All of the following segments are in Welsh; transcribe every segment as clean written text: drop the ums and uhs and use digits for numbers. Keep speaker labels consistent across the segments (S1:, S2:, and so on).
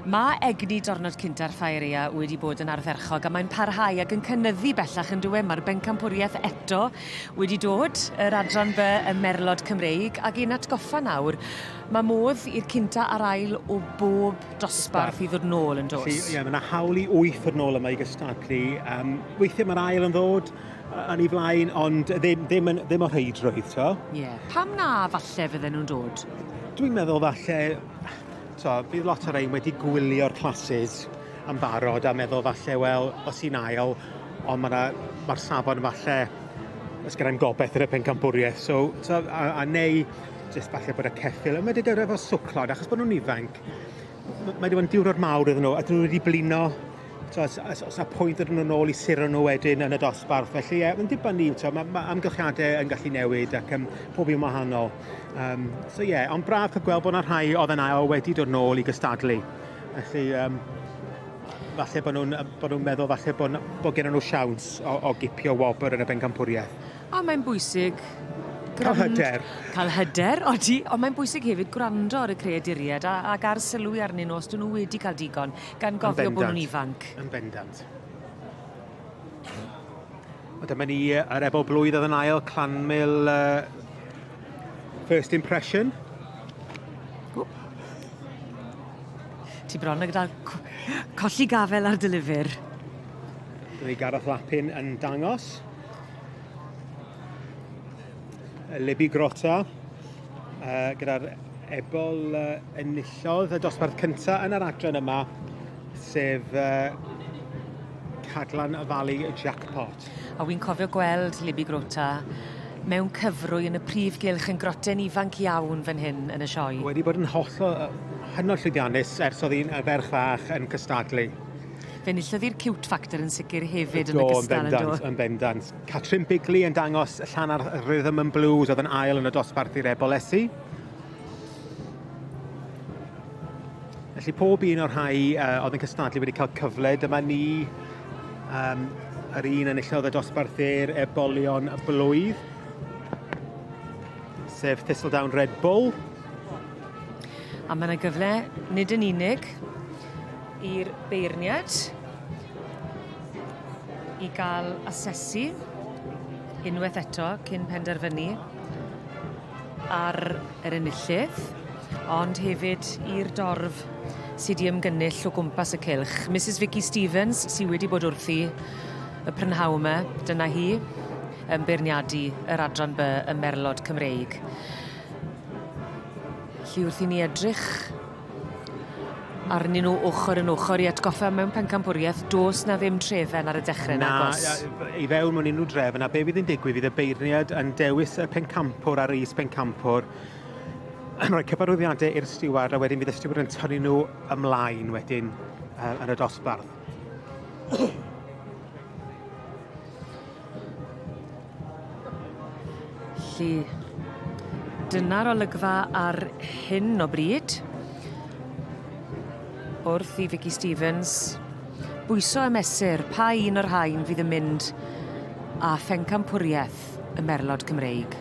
S1: Mae egni diwrnod cynta'r Ffair Aeaf wedi bod yn ardderchog a mae'n parhau ac yn cynyddu bellach yn dyw e? Mae'r bencampwriaeth eto wedi dod, yr adran B y Merlod Cymreig, ac i'n atgoffa nawr, mae modd i'r cynta a'r ail o bob dosbarth i ddod nôl yn does?
S2: Felly, ie, mae yna hawl i wyth ddod nôl yma i gystadlu. Um, weithiau mae'r ail yn ddod yn ei flaen, ond ddim, ddim, yn, ddim o rheidrwydd, to.
S1: Ie. Yeah. Pam na falle fydden nhw'n dod?
S2: Dwi'n meddwl falle T'o', fydd lot o rein wedi gwylio'r classes yn barod a meddwl falle, wel, os i'n ail, ond ma' 'na, ma'r safon falle, os gyda'i'm gobeth yn y pencampwriaeth. So, t'o', a, a neu jyst falle bod y ceffyl, yn wedi dod efo swclod, achos bod nhw'n ifanc, mae wedi bod yn diwrnod mawr iddyn nhw, a dyn nhw wedi blino, t'o' os os o's 'na pwynt ddod nhw nôl i suro nhw wedyn yn y dosbarth. Felly ie, mae'n dibynnu, t'o' ma' ma' amgylchiade yn gallu newid ac yym pob un wahanol. Um, so ie, yeah, ond braf cael gweld bod yna rhai oedd yn ail wedi dod nôl i gystadlu. Felly, um, falle bod nhw'n bod nhw meddwl falle bod, bod gen nhw siawns o, o gipio wobr yn y bencampwriaeth.
S1: A mae'n bwysig
S2: Cael hyder.
S1: Cael hyder, odi, ond mae'n bwysig hefyd gwrando ar y creaduriaid a, ac ar sylwi arnyn nhw os dyn nhw wedi cael digon, gan gofio bod nhw'n ifanc.
S2: Yn bendant. O dyma ni yr ebol blwydd oedd yn ail, Clanmil uh, First Impression.
S1: Ti bron ag dal colli gafel ar dy lyfr.
S2: Dyma ni Gareth Lapin yn dangos. Libby Grotta uh, gyda'r ebol uh, enillodd y dosbarth cyntaf yn yr adran yma, sef uh, Cadlan Valley Jackpot.
S1: A wy'n cofio gweld Libby Grota mewn cyfrwy yn y prif gylch yn groten ifanc iawn fan hyn yn y sioe.
S2: Wedi bod yn hollol hynod llwyddiannus ers oedd hi'n ferch fach yn cystadlu.
S1: Fe enillodd hi'r cute factor yn sicr hefyd yn ogystal
S2: yn do? Yn bendant. Catrin Bigley yn dangos llan ar Rhythm and Blues oedd yn ail yn y dosbarth i'r Ebolesi. Felly pob un o'r rhai uh, oedd yn cystadlu wedi cael cyfle. Dyma ni um, yr un enillodd y dosbarth i'r Ebolion Blwydd, sef Thistledown Red Bull.
S1: A mae yna gyfle, nid yn unig, i'r beirniad i gael asesu unwaith eto cyn penderfynu ar yr enillydd, ond hefyd i'r dorf sy 'di ymgynnull o gwmpas y cylch. Misus Vicky Stevens sy wedi bod wrthi y prynhawn 'ma, dyna hi yn beirniadu yr adran By y Merlod Cymreig. Felly wrth i ni edrych arnyn nhw ochr yn ochr i atgoffa mewn pencampwriaeth, does na ddim trefen ar y dechrau
S2: na,
S1: nagos.
S2: Na, i fewn mewn unrhyw drefn, a be fydd yn digwydd fydd y beirniad yn dewis y pencampwr a'r is-bencampwr, yn rhoi cyfarwyddiadau i'r stiward, a wedyn fydd y stiward yn tynnu nhw ymlaen wedyn uh, yn y dosbarth.
S1: Felly, dyna'r olygfa ar hyn o bryd. Wrth i Vicky Stevens bwyso a mesur pa un o'r rhain fydd yn mynd â phencampwriaeth y Merlod Cymreig.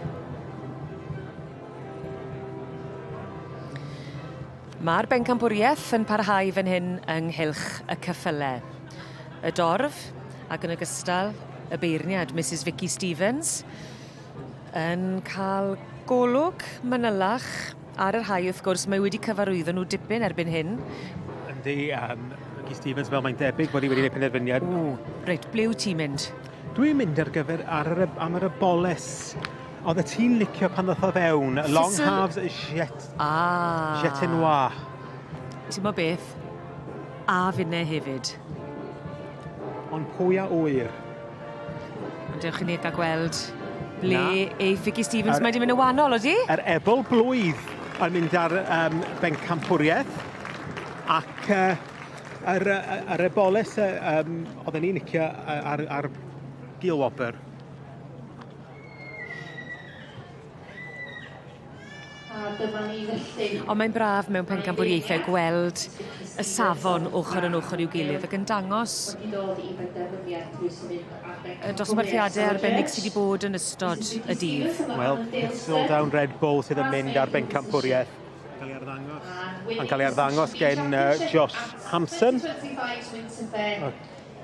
S1: Mae'r bencampwriaeth yn parhau fan hyn yng nghylch y cyffyle. Y dorf, ac yn ogystal y beirniad Misus Vicky Stevens, yn cael golwg manylach ar y rhai wrth gwrs mae wedi cyfarwyddo nhw dipyn erbyn hyn.
S2: Yndi, um, Vicky Stevens fel mae'n debyg bod hi wedi gwneud penderfyniad.
S1: Ww, reit, ble wyt ti'n mynd?
S2: Dwi'n mynd ar gyfer ar yr, am yr eboles Oedd y ti'n licio pan ddoth o fewn? Long halves jet...
S1: Ah.
S2: Jetinois.
S1: Ti'n mo beth? A finne hefyd.
S2: Ond pwy a ŵyr?
S1: Ond dewch i ni gael gweld ble Na. eith Vicky Stevens. Mae di mynd yn wahanol, odi?
S2: Yr ebol blwydd yn mynd ar um, bencampwriaeth. Ac uh, yr, yr eboles uh, um, oedden ni'n licio ar, ar Gilwobr.
S3: A dyma ni felly.
S1: Ond mae'n braf mewn pencampwriaethau gweld y safon ochr yn ochr i'w gilydd ac yn dangos y dosbarthiadau arbennig sydd wedi bod yn ystod y dydd.
S2: Wel, Thistledown Red Bull sydd yn mynd ar bencampwriaeth. Cael ei arddangos. Yn cael ei arddangos gen Josh Hampson.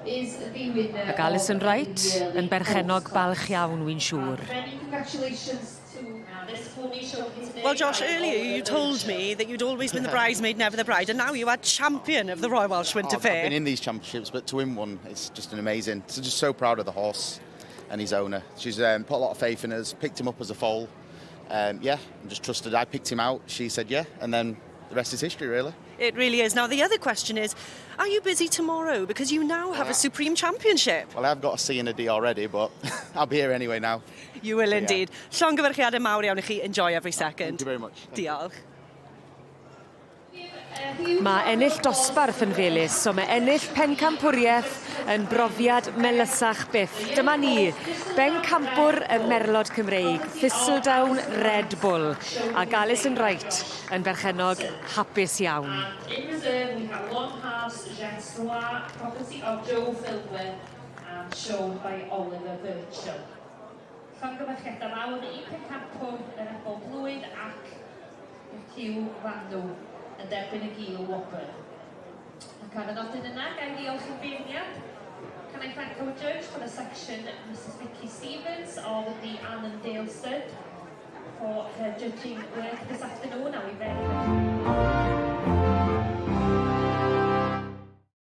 S1: Ac Alison Wright yn berchennog balch iawn, wy'n siŵr.
S4: Well, Josh, earlier you told me that you'd always been the bridesmaid, never the bride, and now you are champion of the Royal Welsh Winter
S5: Oh,
S4: Fair.
S5: I've been in these championships, but to win one, it's just an amazing. So just so proud of the horse and his owner. She's put a lot of faith in us, picked him up as a foal. Yeah, and just trusted. I picked him out. She said yeah, and then the rest is history, really.
S4: It really is. Now, the other question is, are you busy tomorrow? Because you now have a Supreme Championship.
S5: Well, I've got a C and a D already, but I'll be here anyway now.
S4: You will
S5: Yeah.
S4: indeed. Llongyfarchiadau mawr iawn i chi. Enjoy every second.
S5: Thank you very much. Thank you.
S4: Diolch.
S1: Mae ennill dosbarth yn felys, so mae ennill pencampwriaeth yn brofiad melysach byth. Dyma ni, bencampwr y Merlod Cymreig, Thistledown Red Bull, ac Alison Wright yn berchennog hapus iawn.
S3: And in reserve, we have Long House Jacques Noir, property of Joe Philwyn and shown by Oliver Birchall. Llongyfarchiadau mawr i pencampwr yr ebol blwydd ac i'r cyw Fanw yn derbyn y gil wobr. Ac ar y nodyn yna, ga i ddiolch i'n beirniad. Can I thank our judge for the section, Mrs Vicky Stevens of the Annandale Stud, for her judging work this afternoon. And we very much